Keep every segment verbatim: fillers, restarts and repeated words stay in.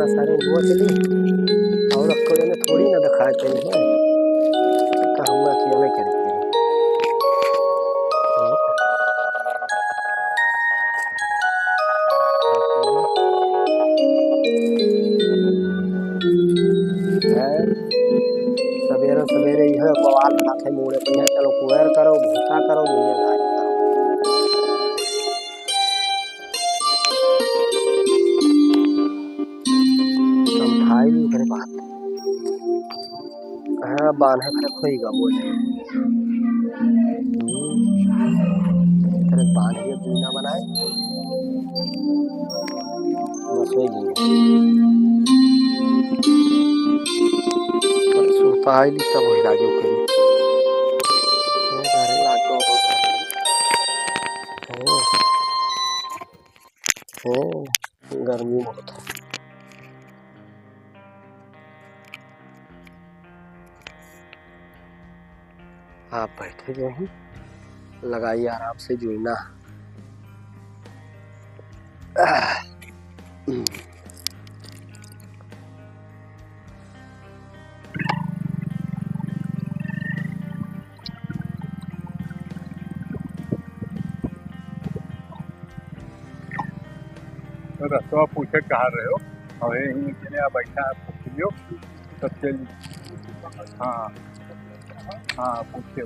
सारे हुआ चली, और अब कोई ने थोड़ी ना दिखाए कहीं है, तो हम अकेले करके। हैं? सवेरे सवेरे यह बवाल खाते मुड़े पे, चलो कुएर करो, भूसा करो, दुनियादारी करो। समझाई ओकरे बात। हाँ, बान्हे के होई गा बोल। हम्म, तेरे बान्हे के दूना बनाए। बस वही बोल। पर सुरता आई नहीं तब वही लागे ओकरे। ये सारे लागे बहुत। हैं, हैं, गर्मी बहुत है। आप बैठे जो ही, लगाइए आराम से जुड़ना। रस्तवा पूछे कहाँ रहे हो? अबे यहीं के लिए बैठा है, पूछ लियो। तब चल। हाँ। हाँ, पूछे।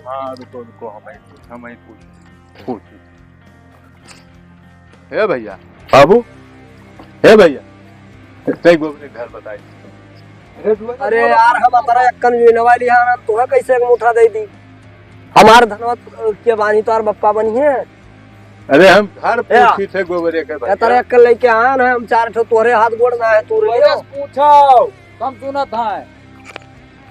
हाँ, रुको, रुको, हम ही पूछ, हम ही पूछ, पूछ। हे भैया, बाबू, हे भैया, तै गोबरे घर बताई। अरे यार, हम अतरा अक्कन लेने वाली है ना, तुहे कैसे एक मुठा दे दी? हमार धनवा के बानी तोर बप्पा बनी है। अरे हम घर ए, पूछी थे गोबरे के भैया। अतरा अक्कन लेके आन है, हम चार ठो तोहरे हाथ गोड़ ना है, तू रे। पूछो, हम सुनत हैं।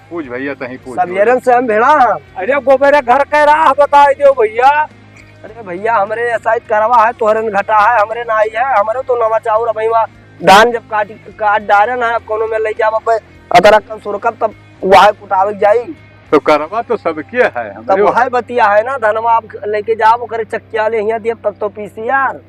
पूछ भैया, तहीं पूछ। सवेरन से हम भेड़ा हैं। अरे गोबरे घर के राह बताई दियो भैया। अरे भैया, हमरे ऐसा ही करवा है, तोहरे न घटा है, हमरे ना आई है, हमरे तो नवा चाउर अबहिं वा धान जब काट, काट डारे ना, कोनो में ले जाब, अबे अतरा कन सुरकब तब वह कुटावे के जाई। तो करवा तो सबके है, तब हमरे वह बतिया है ना, धनवा आप लेके जाब, ओकरे चक्किया ले हियाँ दियब, तब तो पीसी यार।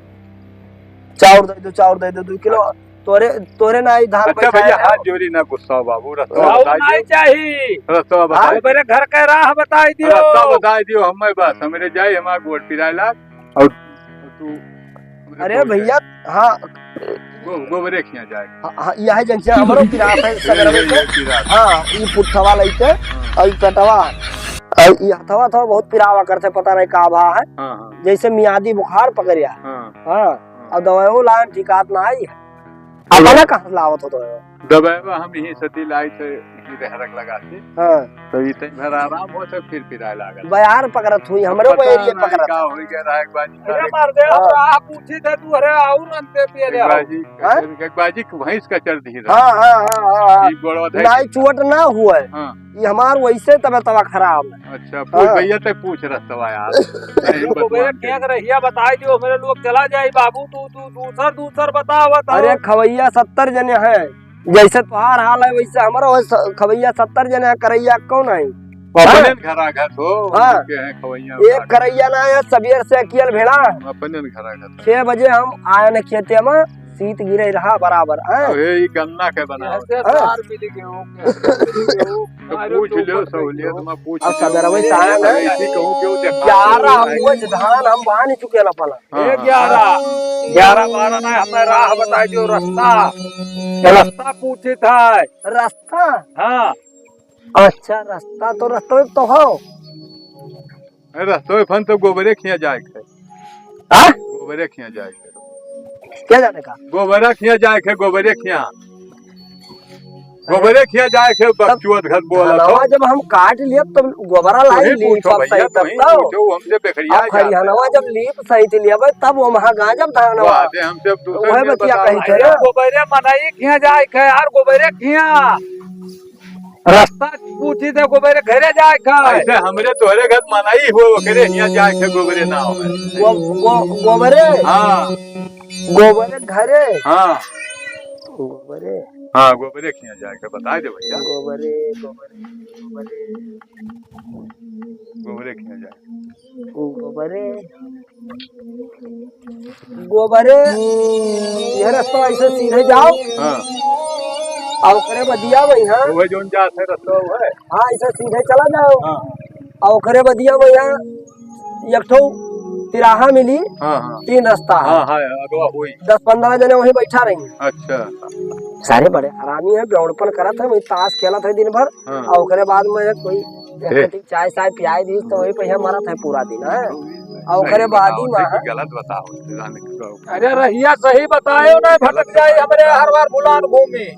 चाउर दे दो, चाउर दे दो, दो किलो। तोरे, तोरे ना आई धान अच्छा बैठा भैया, है। हाथ जोड़ी ना गुस्सा बाबू, रस्तवा बताई दियो। चाही। रस्तवा हाँ? बताई दियो। मेरे घर का राह बताई दियो। रस्तवा बताई दियो, हमें बस, हमरे जाए, हमार गोड़ पिराए लाग, और तू अरे भैया, हाँ। गो-, गोबरे खिया जाए। हाँ, हाँ, यह जंचिया हमरो पिरात है, सगरवे के। पिरात। हाँ, ई पुट्ठवा लइके, हाँ। और ई पेटवा, और ई हथवा थवा बहुत पिरावा करते, पता नहीं का भा है। हाँ, हाँ। जैसे मियादी बुखार पकड़िया। हाँ। हाँ। हाँ। और दवाइयों लान ठिकात ना आई। तो अपना कहाँ से लावत हो दवाइयों? दवाइयों हम यहीं से दिलाई थे, यहीं रहरक लगा के। हाँ। तो इतने भर आराम हो तो फिर पिराए लागल। बयार पकड़त हुई, हमरो पता बयरिए नहीं पकड़त। का हो गया रहा एक बाजी अरे का। मार दे, हाँ। आप पूछी थे तू, अरे आऊ न अंते पिए ले एक आओ। बाजी, हाँ? एक बाजी भैंस का चल दी रहा। हाँ, हाँ, हाँ, हाँ, हाँ। ई बड़वा था। नाई चोट ना हुआ है। हाँ। ये हमार वैसे तबे तबा खराब है। अच्छा, पूछ हाँ। भैया तक पूछ रहा था यार। अरे गोबरे बतवा के। क्या कर रहिया बताई दियो, मेरे लोग चला जाई बाबू, तू, तू दूसर, दूसर बतावत हो। अरे खवैया सत्तर जने हैं, जैसे तोहार हाल है वैसे हमरो है, स-, खवैया सत्तर जने हैं, करैया कौन है? वो हाँ? अपने न घरा घर हो, हाँ। उनके हैं खवैया एक उनका। करैया ना है, सवेर से अकियल भेड़ा। अपने न घरा घर। छह बजे हम आए न खेते में, शीत गिरे रहा बराबर, हैं? अबे, ई गन्ना के बनावत। ऐसे हाँ। तार मिल गए हो, कैसे मिल गए हो? तो पूछ लो, सहूलियत में पूछ अब लो। सदरवे साहब अरे, है। इसी कहूँ क्यों देखा? ग्यारह बोझ धान हम बांध चुके ना पला। हाँ, ए, हाँ। ग्यारह, ग्यारह बारह ना, हमें राह बताई दियो, रास्ता। रास्ता पूछित है। रास्ता? हाँ। अच्छा, रास्ता तो, रास्ता तो हो। अरे, रास्ता फन तो गोबरे खिया जाए के। हाँ? गोबरे खिया जाए के। क्या जाने का? गोबरे खिया जाए के, गोबरे खिया। गोबरे खिया जाए के, बकचोद घर बोला धनवा तो। जब हम काट लिया, तब गोबरा लाई वही लीप पूछो सब भैया, सही तब वही तो। पूछो, हमसे बेखरिया अब जाते खरिहनवा हैं। जब लीप सही थी लिया, तब वो महा गाजब धनवा। वाह, दे हमसे अब दूसरे वही में बतिया बता कही रहे थे हैं। ना। गोबरे मनई खिया जाए के यार, गोबरे खिया। रास्ता पूछी थे गोबरे घरे जाए के। ऐसे हमरे तोहरे घर मनई हो, ओकरे हिया जाए के गोबरे ना हो। गो-, गो-, गोबरे? हाँ। गोबरे घरे? हाँ। गोबरे। हाँ, गोबरे खिया जाएगा, बताइ दे भइया। गोबरे, गोबरे, गोबरे। गोबरे खिया जाएगा। गोबरे। गोबरे, यह रस्ता ऐसे सीधे जाओ। हाँ। अउ ओकरे बदिया वही, हाँ। वह जौन जात है रस्ता वो है। हाँ, ऐसे सीधे चला जाओ। हाँ। अउ ओकरे बदिया वही, हाँ, एक ठो तिराहा मिली। हाँ, हाँ। तीन रस्ता है। हाँ, हाँ, अगवा होई। दस पन्द्रह जने वहीं बैठा रही। अच्छा। सारे बड़े हरामी हैं, बेवड़पन करत हैं, वही ताश खेलत हैं दिन भर। हाँ। अउ ओकरे बाद में कोई एक हे। कटी चाय साय पियाई दी तो वही पैसा मरत है पूरा दिन, है। अउ ओकरे नहीं, बाद ही बताओ, वहाँ नहीं, गलत बताओ, जाने के बताओ। अरे रहिया सही बतायो ना, भटक जाई हमरे हर बार भुलान भूमि।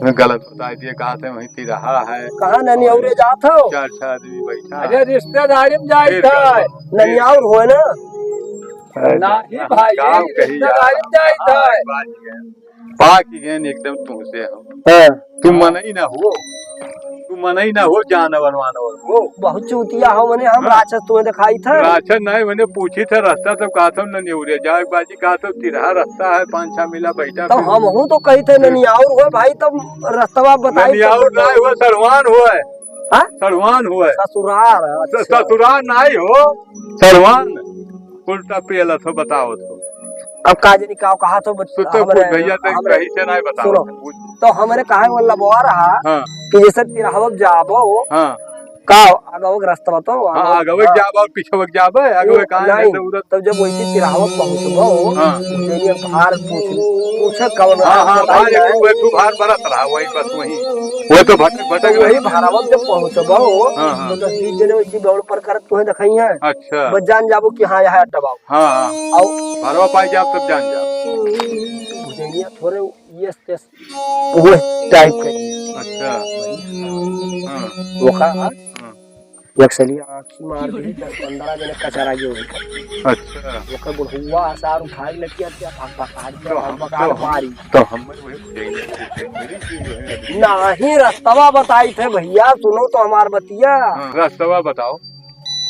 मैं गलत बताइ दिए, कहा थे वहीं तिराहा है। कहाँ ननियौरे जात हो? चार छह आदमी बैठा अरे है। रिश्तेदारी में जाई फिर था। कहाँ? ननियाउर होए ना? अरे नहीं भाई, गाँव कहीं रिश्तेदारी में जाई था। पाक गए एकदम तुमसे हम। हाँ। तू मनई ना हो, तू मनई ना हो, जानवर वानवर हो। बहुत चूतिया हो मने, हम हाँ। राक्षस तुम्हें दिखाई थे। राक्षस नहीं, मने पूछी थे रास्ता, तब कहा था ननियौरे जाए बाजी, कहा था तिरहा रास्ता है, पाँच छह मिला बैठा तो फिर। हम हूँ तो कही थे फिर। ननियाउर हो भाई, तब रास्ता बताई ननियाउर तब ना हो, सड़वान हो है। हाँ? सड़वान हो है। ससुरार, स-, अच्छा। ससुरार नहीं हो, सड़वान। उल्टा पेला तो बताओ तो। अब का जनी का कहा तो बत-, तो, तो हमरे, कुछ भैया तो हमरे, कहीं से नहीं बताओ। सुनो, तो हमरे कहे वाला बउआ रहा हाँ। कि जैसे तिरहवा जाबो, हाँ। का आगवक रास्ता बताओ, हाँ, आगवक आगवक हाँ। जाबो और पीछवक जाबो, आगवक वो कहाँ नहीं, नहीं, जरूरत। तब जब वैसे तिरहवा पहुँचबो, हाँ। जैसे भार पूछ, पूछे कौन हाँ, रास्ता हाँ, बताई भार जाए। एक, एक भार बरत रहा, वही बस वही। वो तो भटक, भटक तो वही रहा। भारवा जब पहुँचबो, हाँ, हाँ। तो दस बीस जने वैसे दौड़ पर करत तुम्हें दिखाई है। अच्छा। बस जान जाबो कि हाँ, यहाँ अड्डा बाबू। हाँ, हाँ। आओ। भरवा पाई जाब तब जान जाब। भुजैया थोड़े ये तेस, वो टाइप के। अच्छा। हाँ। वो का, हाँ। हाँ। एक सलिया आँखी मार दी, दस पन्द्रह जने कचरा जो है। अच्छा। ओकर बुढ़वा सार उठाई लड़किया क्या भक भक हाथ तो हम, भक भक तो हम, मारी। तो हम वही भुजैया नहीं, रास्तवा बताई थे भैया, सुनो तो हमार बतिया। हाँ, रास्तवा बताओ।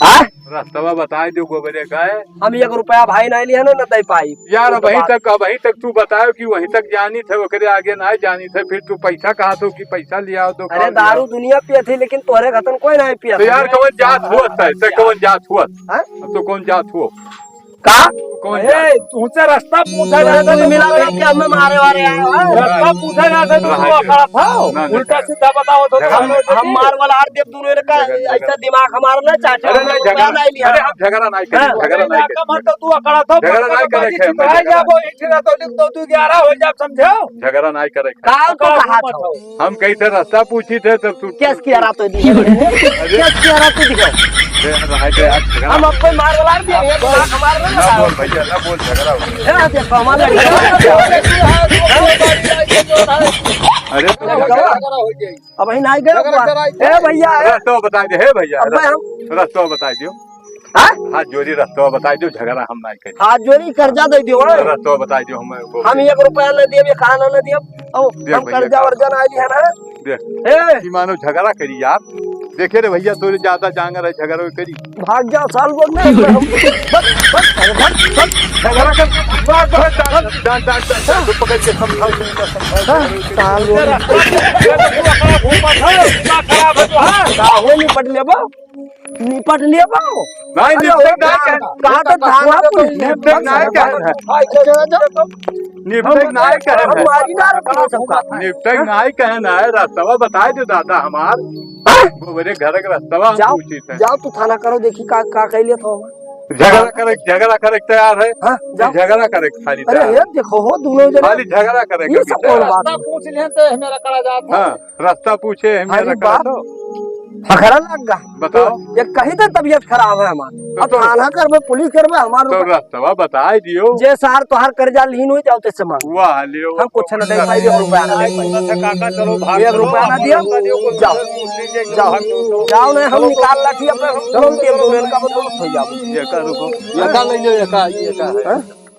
हाँ? रास्तवा बताई दो गोबरे का है। हम एक रुपया भाई नहीं लिया ना, न दे पाई। यार, वो तो अबहीं बात तक, अबहीं तक तू बतायो कि वहीं तक जानी थे, ओकरे आगे नाहीं जानी थे, फिर तू पैसा कहा तो कि पैसा लिया दो, अरे, खाओ, दारू लिया। दुनिया पियत ही, लेकिन तोहरे घतन कोई नाहीं पियत तो है। यार, कौन जात हुआ था? तो कौन जात हुआ? हाँ? अब तो कौन जात हुआ? का? कौन ए, जात? तुमसे रास्ता पूछा जाता तो मिला मिला के हमें मारे वाले आए हो। रास्ता पूछा जाता तो तू रहा अकड़ा था। ना, ना, उल्टा ना। सीधा बताओ तो झगड़ा हम, नहीं। हम मार वाला आर देव दोनों का झगड़ा, ऐसा झगड़ा। दिमाग हमारा ना चाचा, अरे हम नहीं, लोग झगड़ा, पहला ही लिया। अरे हम झगड़ा नहीं करें, हाँ। झगड़ा नहीं करें। मत तो तू अकड़ा था, झगड़ा मत नहीं तो करें, बाजी झगड़ा चिताए नहीं जाबो, करें। इठ ना तो लिख दो, तू ग्यारह हो जाब, समझो? झगड़ा नहीं करें। काल तो अकड़ा कहा मत था। हो। हम कहीं से रास्ता पूछी थे, तब तू केस किया रात हो दी। अरे। केस किया रात हो दी। दे, रहा दे, आज झगड़ा। हम आपको मार वाला भी है, दिमाग हमारा ना ना बोल भैया, ना बोल, झगड़ा हो गया। ए, देखो, हमारा लड़का। अरे, तो झगड़ा। अब ही नहीं गए झगड़ा ऊपर। कराई। ए भैया, ए। रास्ता बताइ दे, हे भैया, अब मैं हम रास्ता बताइ दियो। हाँ? हाथ जोड़ी रास्ता बताइ दियो, झगड़ा हम नहीं करें। हाथ जोड़ी कर्जा दे दियो, हाँ। रास्ता बताइ दियो, हम हम एक रुपया न दियो, एक आना न दियो। अब देख हम भैया, कर्जा का वर्जा ना आई है ना। देख, ए। कि मानो झगड़ा करी आप। देखे रे भैया, तोरे ज्यादा जांगर है, झगड़ा करी। भाग जा साल बोल में। बस, बस, बस, बस, झगड़ा कर। मार दो, डांट, डांट, डांट, डांट, डांट, पकड़ के समझाओ, समझाओ, समझाओ। हाँ, साल बोल। तेरा घूमत है, इतना खराब है तो, हाँ। काहे निपट लेबो? निपट लेबो? नहीं, अरे, निपटे ओ, ना कहा, कहे। कहा तो थाना तो निपटे ना कहे है। निपटे ना कहे है। हम मारी ना रखा सबका। निपटे ना कहे ना है, रास्ता बताइ दे दादा हमार। हाँ? वो मेरे घर का रास्ता हम जाओ, पूछी थे। जाओ तू थाना करो, देखी का, का कह लिया था। झगड़ा करे, झगड़ा करे तैयार है। हाँ, जाओ। झगड़ा करे खाली अरे, तैयार ये है। देखो हो, दोनों जने। खाली झगड़ा करे ये कभी सब कौन तैयार। बात है? रास्ता पूछ लिया तो हमारा कड़ा जात है। हाँ। रास्ता पूछे, हम अरे ये रखा बाप। तो। फकरा लग गा। बताओ। ये कहीं तो तबीयत खराब है हमार। तो अब तो थाना करबे, पुलिस करबे, हमार तो रुपया। रास्ता बताइ दियो। जे सार तोहार कर्जा लीन हो जाओ, तेसे मांग। वाह, लियो। हम कुछ न दे पाई, एक रुपया न दे पाई। अच्छा काका, चलो, भाग एक चलो, रुपया ना हम दियो। लोग का दियो, कोई जाओ। पूछ लीजिए, जाओ। भाग चलो। जाओ, नहीं, हम निकाल लाठी अपने, हम चलो, हम तेल दुल्हन का बंदोबस्त हो जाओ। ये का रुको। ये का ले लो, ये का, ये का है? हाँ?